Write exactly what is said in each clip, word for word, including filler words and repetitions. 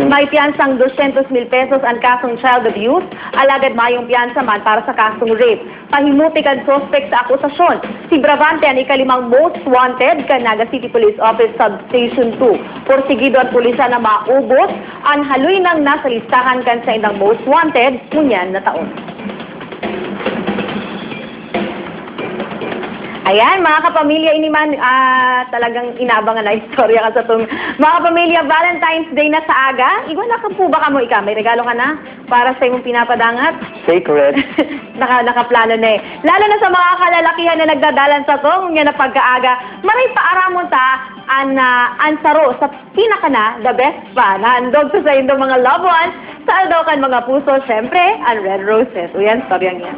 May piyansang doscientos mil pesos an kasong child abuse, alagad mayong piyansa man para sa kasong rape. Pahimutik an suspek sa akusasyon. Si Bravante an ikalimang most wanted kan Naga City Police Office Substation two. Porsigido an pulisya na maubos an haloy nang nasa listahan kan saindang most wanted ngunyan na taon. Ayan, mga kapamilya, ini man, ah, talagang inaabangan na istorya ka sa tung-, mga kapamilya, Valentine's Day na sa aga. Igwa na ka po ba kamo, ika? May regalo ka na para sa imong pinapadangat? Secret. Naka-, nakaplano na eh. Lalo na sa mga kalalakihan na nagdadalan sa tong, yan na pagkaaga. Maray paaramon ta, an, ah, an saro sa pinaka na, the best pa, na handog sa saindong mga loved ones, sa aldaw kan mga puso, syempre, an Red Roses. Uyan, storyang yan.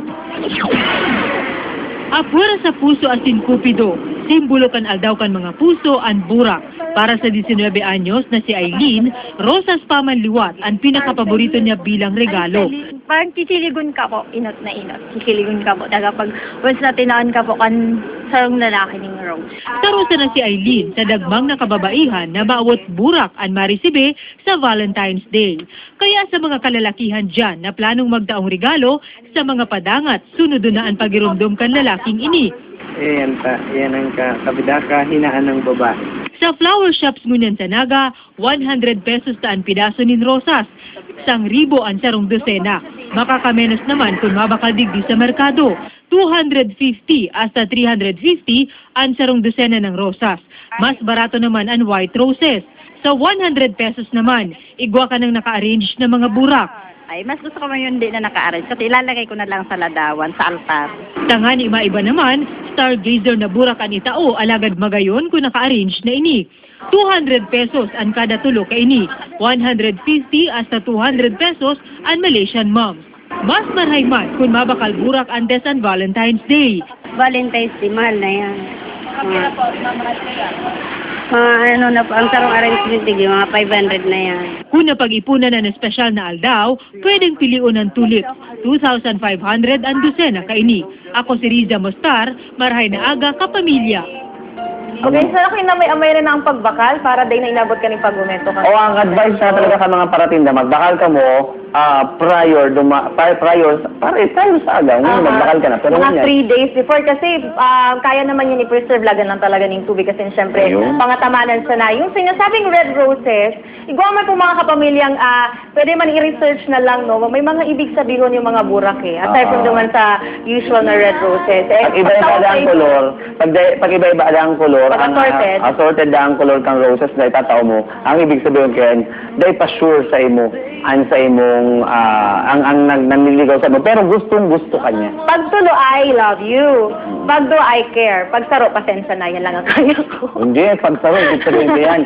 Apwera sa puso asin Cupido, simbolo kan aldaw kan mga puso an burak. Para sa diecinuebe anyos na si Aileen, rosas pa man liwat an pinakapaborito niya bilang regalo. Parang sisiligon ka po, inot na inot. Sisiligon ka po. Taga pag once na tinaon ka po kan sarong lalaki ning rose. Tarusa na si Aileen sa dagmang na kababaihan na mawot burak an maresibe sa Valentine's Day. Kaya sa mga kalalakihan diyan na planong magdaong regalo sa mga padangat, sunodon na an pagiromdom kan lalaking ini. Yan ta, yan ang ka-, kabidaka, hinaan ng babae. Sa flower shops ngunyan sa Naga, one hundred pesos ta an pidaso nin rosas. Sangribo an sarong dosena. Makakamenos naman kun mabakal digdi sa merkado. Two hundred fifty hasta three hundred fifty an sarong dosena ng rosas. Mas barato naman an white roses. Sa one hundred pesos naman, igwa ka ng naka-arrange na mga burak. Ay, mas gusto ko man yun, di na naka-arrange. Kasi ilalagay ko na lang sa ladawan, sa altar. Tangani maiba naman, stargazer na burak an itao, alagad magayon kung naka-arrange na ini. Two hundred pesos an kada tulo kaini. One hundred fifty hasta two hundred pesos an Malaysian mums. Mas marhay man kun mabakal burak antes an Valentine's Day. Valentine's Day, mahal na yan. Mga, mga ano na po, ang sarong arrangement, sige, mga five hundred na yan. Kung napag-ipunan an espesyal na aldaw, pwedeng pilion an tulip, two thousand five hundred an dosena kaini. Ako si Riza Mostar, marhay na aga, kapamilya. Okay, so okay na may amay na ang pagbakal para dai na inabot kaning pagmomento ka. O, ang advice na talaga sa mga paratinda, magbakal kamo, ah, prior, duma-, pri-, prior, pare, prior sa aga, ngunyan Ah, magbakal ka na. Pero mga ngunyan three days before kasi, ah, kaya naman yun i-preserve, lagan lang talaga ning tubig kasi syempre, Ayun. pangatamanan siya na. Yung sinasabing red roses, igwa man po mga kapamilyang, ah, pwede man i-research na lang, no? May mga ibig sabihon yung mga burak eh. Aside from Ah. naman sa usual na red roses. Eh, Pag iba-iba pagka na ang okay. kolor, pag, pag iba-iba na ang kolor, Pag ang, assorted. ah, assorted na ang kolor kang roses na itatao mo, ang ibig sabihin kayan, dai pa sure sa imo, ang sa imong, ah, ang, ang nag-, nanliligaw sa imo, pero gustong-gusto ka niya. Pag tulo, "I love you." Pag do, "I care." Pag saro, "Pasensya na, yan lang ang kaya ko." Hindi, pag saro, ibig sabihin ko yan.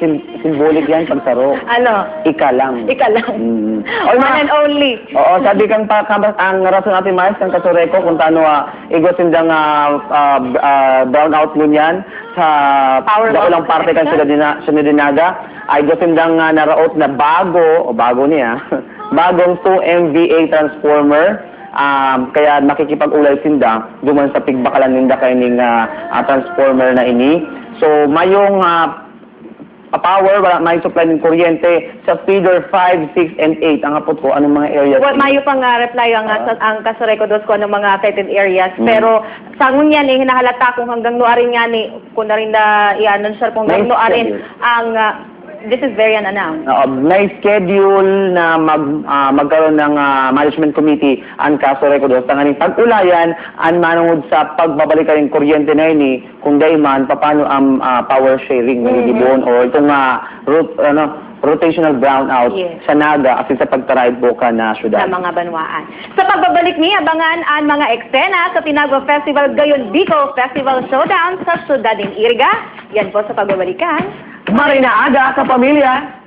Sim-, symbolic yan, pag saro. Ano? Ika lang. Ika lang. Mm. Oy, One mga and only. Oo, sabi kang pa-, kama-, ang rason natin, mais, kang kasureko, kung tano, ah, igwa sindang, ah, ah, b-, ah, brownout ngunyan sa Power dakulang box parte kan connector? Syudad Dina-, Syudad Dinaga, ay igwa sindang, ah, naraot na bago, o bago niya, bagong two M V A transformer, um, kaya makikipag-ulay sinda duman sa pigbakalan ninda kaining, ah, ah, transformer na ini. So, mayong, ah, a power, wala may supply ng kuryente sa feeder five, six, and eight. Ang hapot ko, anong mga area? Wa-, mayo pang, ah, reply ang, ah, Ah. sa, ang Kasureko dos kung anong mga affected areas. Mm. Pero sa ngunyan, eh, hinahalata kung hanggang nuarin nga ni, kung na rin na i-announce kung May hanggang nuarin schedule. ang, ah, this is very unannounced. Oo, may schedule na mag-, ah, magkaroon ng, ah, management committee ang Kasureko dos. Tanganing pag-ulayan, ang manungod sa pagbabalik ng kuryente na ini, kung dai man, paano ang, ah, power sharing, Mm-hmm. magigibon, o itong, ah, rot-, ano, rotational brownout Yes. sa Naga, asin sa pagtaraid po ka na syudad. Sa mga banwaan. Sa pagbabalik mi, abangan ang mga eksena sa Tinagua Festival, gayon Bicol Festival Showdown sa syudad nin Iriga. Yan po sa pagbabalikan. Maray na aga, kapamilya!